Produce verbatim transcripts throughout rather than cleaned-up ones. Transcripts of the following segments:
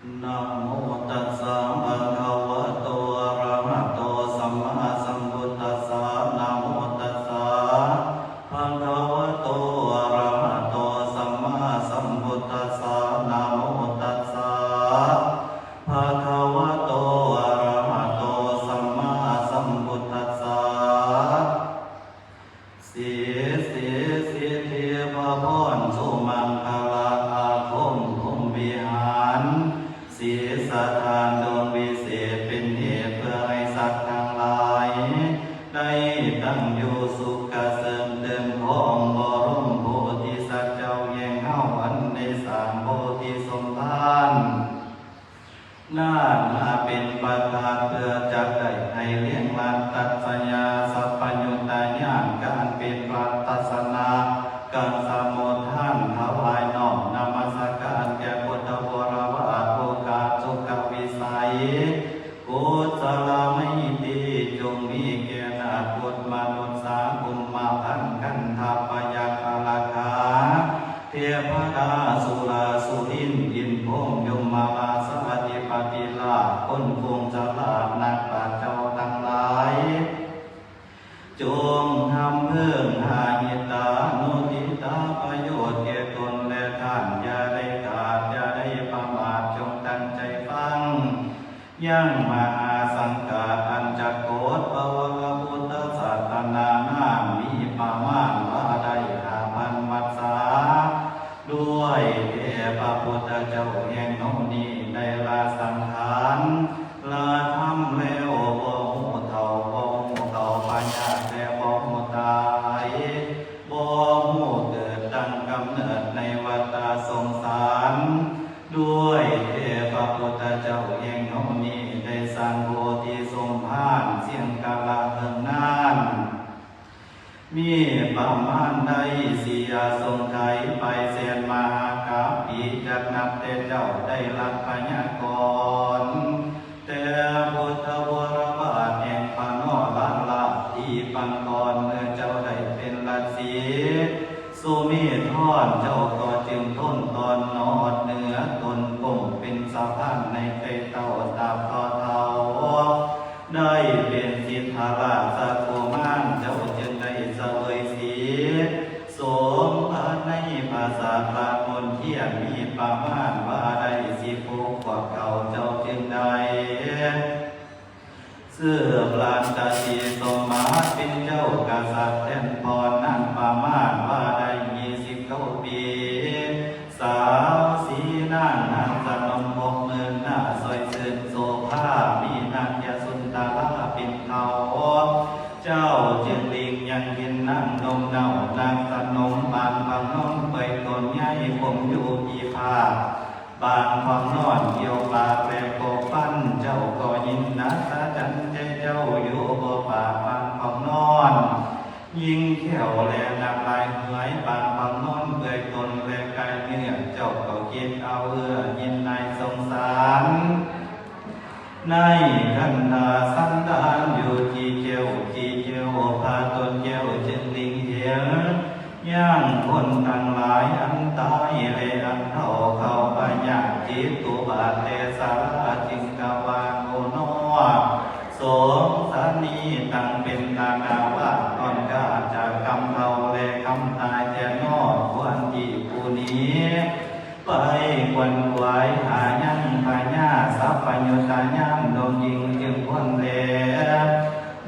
นะโมตัสสะ ภะคะวะโต อะระหะโต สัมมาสัมพุทธัสสะ นะโมตัสสะ ภะคะวะโต อะระหะโต สัมมาสัมพุทธัสสะ นะโมตัสสะ ภะคะวะโต อะระหะโต สัมมาสัมพุทธัสสะ สี สี สิทธิ พระพร สุมังคละ อาคม พรหมวิหาร สีสถานดวงวิเศษ เป็นเหตุเพื่อให้สัตว์ทั้งหลาย ได้ตั้งอยู่สุขกระเสริมเติมของบรมโพธิสัตว์เจ้าแห่งเฮา อันได้สร้างโพธิสมภาร นาฏมาเป็นประธานเพื่อจักได้ให้เลี้ยงรัตตัสยาสัพพยุตตญาณ การเป็นพระทัศนะ การสมุททานถวายน้อมนมัสการแก่พุทธบริวารผู้ขาดสุขวิสัย กุศลไมตรีจงมีแก่นาคพุทธมนุษย์สากุมมารพันธ์คันธพยัคฆราชา เทพดาสุราสุรินทร์อินทร์พรหมยมราชาธิปติราช คนกรุงสลาดนักปราชญ์เจ้าทั้งหลาย จงทำเพื่อหาหิตานุทิตาประโยชน์แก่ตนและท่าน อย่าได้ขาด อย่าได้ประมาท จงตั้งใจฟัง ยังมหาสังฆะอันจะโกฏพระวรพุทธศาสนานามีประมาณว่าได้ห้าพันพรรษา ด้วยเทพพุทธเจ้าแห่งเฮานี้ได้ละสังขาร ละธรรมแล้ว บ่ฮู้เฒ่า บ่ฮู้เฒ่าพยาธิ และบ่ฮู้ตาย บ่ฮู้เกิดตั้งกำเนิดในวัฏสงสาร ด้วยเทพพุทธเจ้าแห่งเฮานี้ได้สร้างโพธิสมภารเสียงกาละเฮิงนาน มีประมาณได้สี่อสงไขย ไปแสนมหากัปปิ จักนับแต่เจ้าได้รับพยากรณ์ แต่พุทธวรวาทแห่งพระนรราชที่ปางก่อน เมื่อเจ้าได้เป็นราชสี สุเมธรเจ้าก็จึงทนตอนนอดเหนือตนคงเป็นสะพานในใจเต้าตราบต่อเฒ่า ได้เป็นสิทธาราชกุมาร เจ้าจึงได้เสวยสีสมบัติในปราสาทมนเทียน มีประมาณว่าได้สิบหกขวบเฒ่า เจ้าจึงได้ สืบราชสีห์สมบัติเป็นเจ้ากษัตริย์แทนพ่อนั้นประมาณว่าได้ยี่สิบเก้าปี สาวสีนางนางสนมหกหมื่นหน้าสวยซื่นโสภา มีนางยสุนทราเป็นเขา เจ้าจึงลิงยังเห็นนางนมเนา นางสนมบางบางนมเปยตนใหญ่ผมอยู่อีภาค บางความนอนเกี่ยวปากแหลกกบฟัน เจ้าก็ยินนักสะจันใจเจ้าอยู่บ่ปากบางความนอน ยิงแขวแลนักลายเหยบางความนอนเปื่อยตนและกายเนื้อ เจ้าก็คิดเอาเอื้อยินนายสงสาร ในคันธาสันดานอยู่ที่แก้วที่แก้วพาตนแก้วจึงลิงเห็น ย่างคนทั้งหลายอันตายและอันเฒ่าเข้าพยาธิตุบาทและสาราจึงกะว่าโอนอสงสารนี้ตั้งเป็นตากาวาตอนกาจากกำเฒ่าและกำตายแต่นอควรที่ผู้นี้ ไปขวนขวายหายังพญาสัพพยุตยานดวงยิงจึงควรแล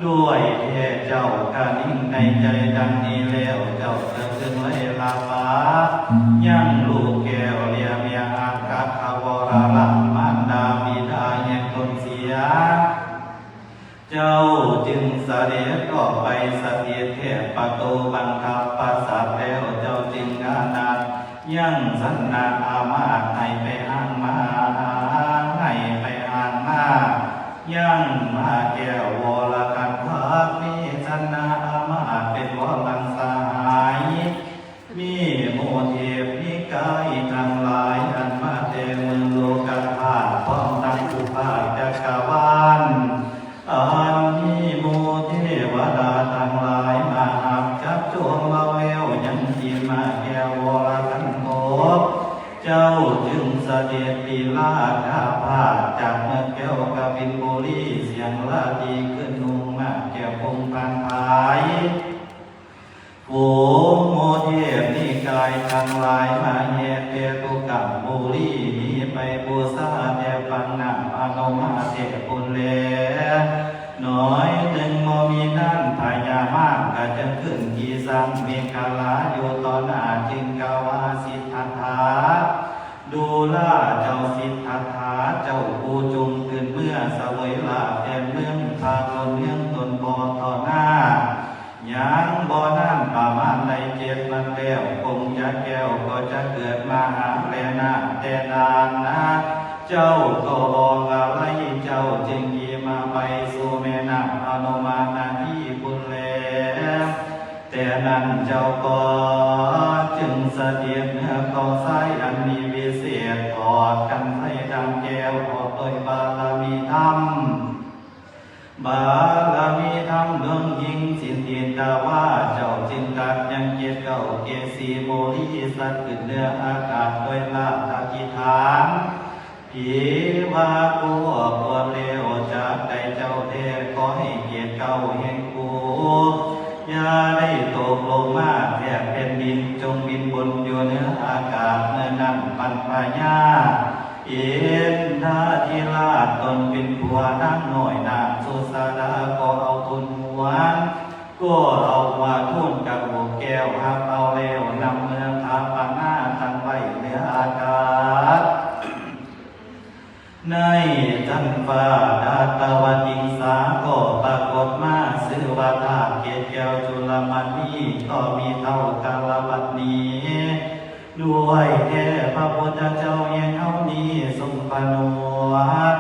ด้วยแท้เจ้ากะนิ่งในใจดังนี้แล้ว เจ้าเกิดขึ้นไว้ลาบายังลูกแก้วเลียเมียอาคักขวรละมารดาบิดาแห่งตนเสีย เจ้าจึงเสด็จออกไปสถิตแถบประตูบังคับปราสาทแล้ว เจ้าจึงอานัดยังสนาอามาตย์ให้ไปหางมาให้ไปหางมา ยังมาแก้ววรกันทักมีสนาอามาตย์เป็นวรังสหาย มีหมู่เทพ พาดจากเมืองแก้วกบินบุรี เสียงลาดีขึ้นนุ่งมาแก้วพงพานพาย ฝูงหมู่เทพนิกายทั้งหลายมาแห่แต่ทุกกำบุรี หนีไปบูชาแต่ปางน้ำอนุมาเทพพุนแล หน้อยหนึ่งบ่มีนั้น พญามารก็จึงขึ้นขี่ช้างเมขลาอยู่ต่อหน้า จึงกล่าวว่า สิทธัตถะ ดูราเจ้าสิทธัตถะ เจ้าผู้จงขึ้นเมือเสวยลาภแดนเมืองพาคนเมืองตนบ่ต่อหน้า ยังบ่นานประมาณได้เจ็ดวันแล้ว กงจักรแก้วก็จะเกิดมาหาแลนาแต่นานนะ เจ้าก็บอกอะไร เจ้าจึงขี่มาไปสู่แม่น้ำอนุมานาทีพุนแล แต่นั้นเจ้าก็จึงเสด็จเหนือกองทรายอันมีวิเศษ ถอดกันไส้ดำแก้วออกโดยบารมีธรรม บารมีธรรมดวงยิ่งสินตินตาว่า เจ้าจึงตรัสยังเกศเก้าเกสีโมลีสัตว์ขึ้นเหนืออากาศโดยลาภอธิษฐาน ผีว่าผู้ออกบวชแล้วจักได้เจ้าแท้ ขอให้เกศเก้าแห่งกู อย่าได้ตกลงมาแทบแผ่นดิน จงบินบนอยู่เหนืออากาศ เมื่อนั้นปัญพญา อินทาธิราชตนเป็นผัวนางน้อยนางสุชาดา ก็เอาบุญหวน ก็เอาหัวทูลกับหัวแก้ว หับเอาแล้วนำเมือถาปนาตั้งไว้เหนืออากาศ ในจันฟ้าดาตวติงสา ก็ปรากฏมาชื่อว่าธาตุเกศแก้วจุลมณี ก็มีเท่ากาลบัดนี้ ด้วยแท้พระพุทธเจ้าแห่งเฮานี้ทรงผนวด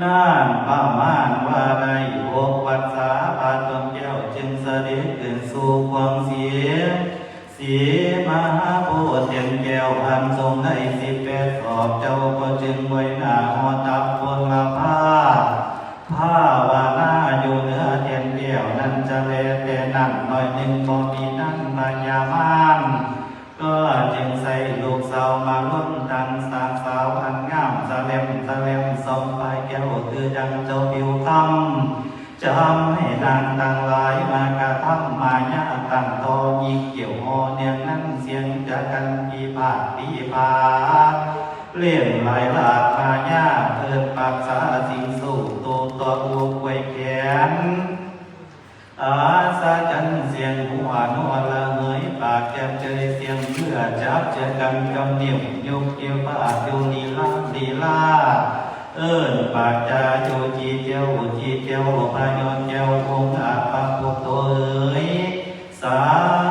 นานประมาณว่าได้หกพรรษา พระตนแก้วจึงเสด็จขึ้นสู่ขวงศรี ศรีมหาโพธิ์เตียนแก้ว อันทรงได้สิบแปดศอก เจ้าก็จึงไว้หน้าหอตับพลภาพ ภาวนาอยู่เหนือเตียนแก้วนั้นจะแล แต่นั้นหน่อยหนึ่งบ่มีนั้นพญามาร ก็จึงใส่ลูกสาวมาล้นตังสางสาวอันงามสะแลมสะแลมส่องพายแก้ว คือดังเจ้าผิวคำ จำให้นางทั้งหลายมากระทำมายาตั้งต่อหยิกเกี่ยวหอเนียงนั้นเสียงจะกันปีพาดปีพาด เล่นหลายลาดมายาเอิ้นปากษาสิงสู่โตตัวอวกไว้แขน อาสาจันเสียงหัวนัวละเหยปากแก้มเจยเสียงเพื่อจับเจอกันกำนิ้วยกเกี่ยวปากอยู่ลีลาลีลา เอิ้นปากจาอยู่จีเจ้าจีเจ้าพยนแก้วองค์อาจปะพุทธเอ๋ย สา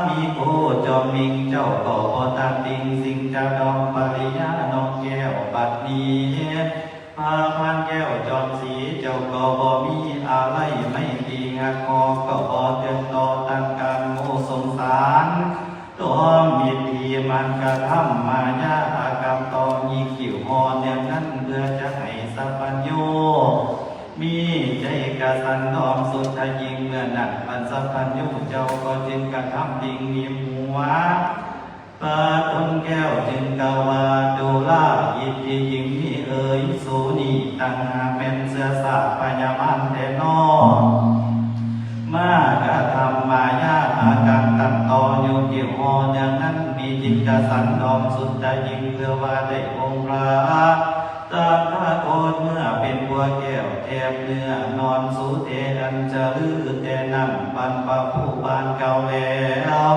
มีโกจอมมิงเจ้าก็บ่ตัดติงสิ่งจะดองปริยาน้องแก้วบัดนี้ พาพานแก้วจอมสีเจ้าก็บ่มีอะไรไม่ดีงักงอก็บ่เตือนต่อตันการโมสงสาร ตัวมิตรีมันกระทำมายาอากรรมต่อมีขิวหอเนียงนั้นเพื่อจะให้สัพพัญญู มีใจกระสันดอมสุดทยิงเมื่อนั้นมันสัพพัญญูเจ้าก็จึงกระทำติงมีหัว ปาตนแก้วจึงกล่าวว่าดูราอิทธิหญิงนี่เอ๋ย สูนี่ต่างหากแม่นเชื้อสาพญามารแท้นอ มากระทำมายาอาการตัดต่ออยู่ที่หออย่างนั้นมีจิตกระสันดอมสุดแต่ยิ่งเพื่อว่าได้องค์พระตถาคตเมื่อเป็นบัวแก้วแทบเนื้อนอนสูเทอันจะลือแต่นั้นบรรพผู้บานเก่าแล้ว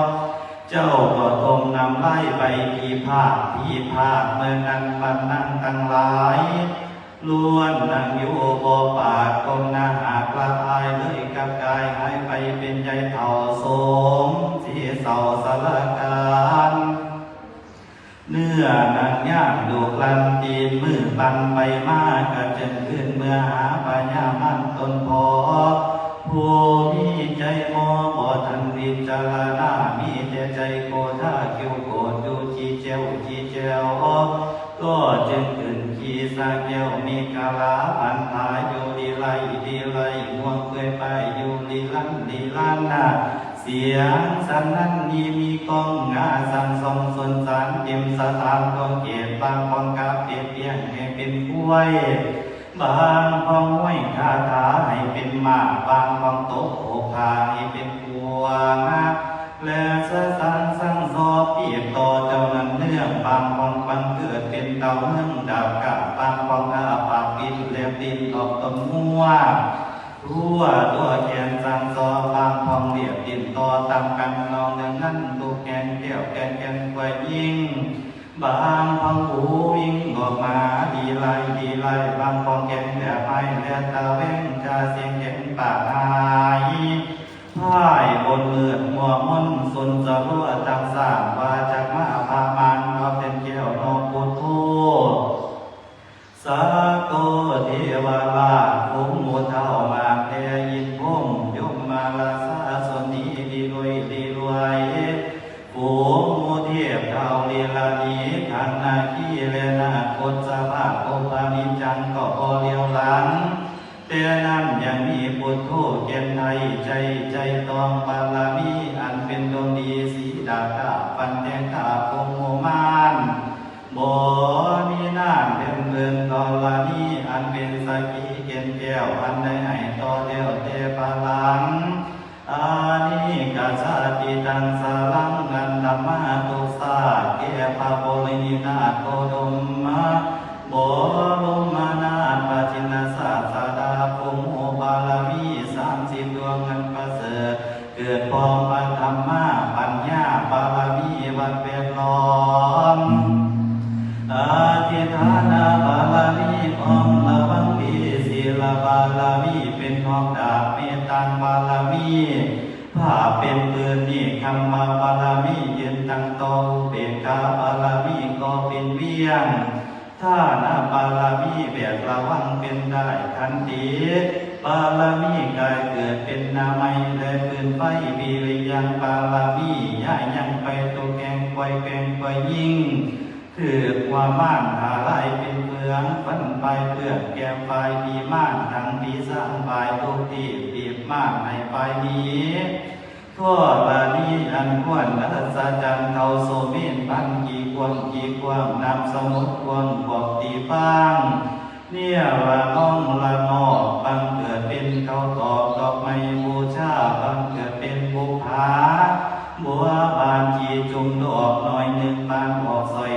เจ้าก็ทรงนำไล่ไปที่ภาคที่ภาคเมื่อนั้นบรรนังทั้งหลาย ล้วนนั่งอยู่บ่ปากก้มหน้าหากละอายเลยกับกายหายไปเป็นใยเฒ่าสมสีเศร้าสารการ เนื้อหนังย่างลูกลันตีนมือปันไปมากะจึงขึ้นเมื่อหาพญามันตนพอ ผู้มีใจมอบ่ทันพิจารณา มีแต่ใจโกธาคิวโกรธอยู่จีเจวจีเจว ก็จึงขึ้นขี่สาแก้วมีกาลาพันธาอยู่ดีไลดีไลงวงเกยไปอยู่ดีลันดีลันนา เสียงสันนั้นนี้มีก้องงาสังสองสนสารเต็มสถานกองเกตบางกองกาบเปียกเปียก ไว้ บางพองห้วยคาถาให้เป็นหมาก บางพองตกโขกผาให้เป็นพวง และสะสังสังซอปีบต่อเจ้านั้นเนื่อง บางพองบังเกิดเป็นเต่าเมืองดาบกา บางพองอาปากปิดแลบลิ้นออกตนหัว ทั่วตัวแขนสังซอ บางพองเรียบลิ้นต่อตามกันนองเรื่องนั้น ทุกแห่งแก้วแก่นแก่นกว่ายิ่ง บางพองหูวิ่งออกมาดีไลดีไล บางพองแกงแบบไม้และตาแวงจาเสียงแกงปากหาย พ่ายบนมืดมัวมนสุนสะรัวตังสร้างว่าจักมาพามานเอาเป็นแก้วนอกพุทโธ สาโกเทวราช ฝูงหมู่เฒ่ามากแลอินพรหม ยมมาราชาสนนีดีรวยดีรวย ฝูงหมู่เทพเฒ่าลีลานี ขันนาคีและนาคตสภาพอุปนิจจังก็บ่เลียวหลัง แต่นั้นยังมีพุทโธแก่นไทยใจ ใจตองบารมี อันเป็นดวงดีสีดาตาปันแตงตาคงโมมาน บ่มีนานเพิ่นเพิ่นกรณี อันเป็นสักขีแก่นแก้ว อันได้ให้ต่อแล้วแต่ปาลัง อานิกาชาติตังสารัง อันธรรมาทุกชาติแก่พระโพธินาถโคดมมา บรมนาถปชินศาสดา ผู้มีบารมีสามสิบดวงอันประเสริฐ เกิดพร้อมพระธรรมาปัญญาบารมีวัดแวดล้อม อธิฐานบารมีพร้อมระวังดี ศีลบารมีเป็นพร้อมดาบ เมตตาบารมี ผ้าเป็นปืน เนกขัมมบารมี ยืนตั้งต่อ อุเบกขาบารมีก็เป็นเวียง ทานบารมีแบกระวังเป็นได้ ขันติบารมีกายเกิดเป็นนาไม้และปืนไฟ วิริยังบารมีย้ายยังไปทุกแห่ง ไกวแกว่งไกวยิ่ง ถืกว่าม่านหาลายเป็นเฟือง ฟันปลายเปลือกแก้มปลายปีม่าน ทั้งปีสร้างปลายทุกที่ปีบม่านให้ปลายนี้ ทั่วราณีอันควรอัศจรรย์ เท่าโสเมนพันกี่กวงกี่กวง น้ำสมุทรกวงบอกตีฟาง เนี่ยละน้องละนอก บังเกิดเป็นเขาตอกดอกไม้บูชา บังเกิดเป็นบุปผา บัวบานจีจุ่มดอกน้อยหนึ่งบานออกสอย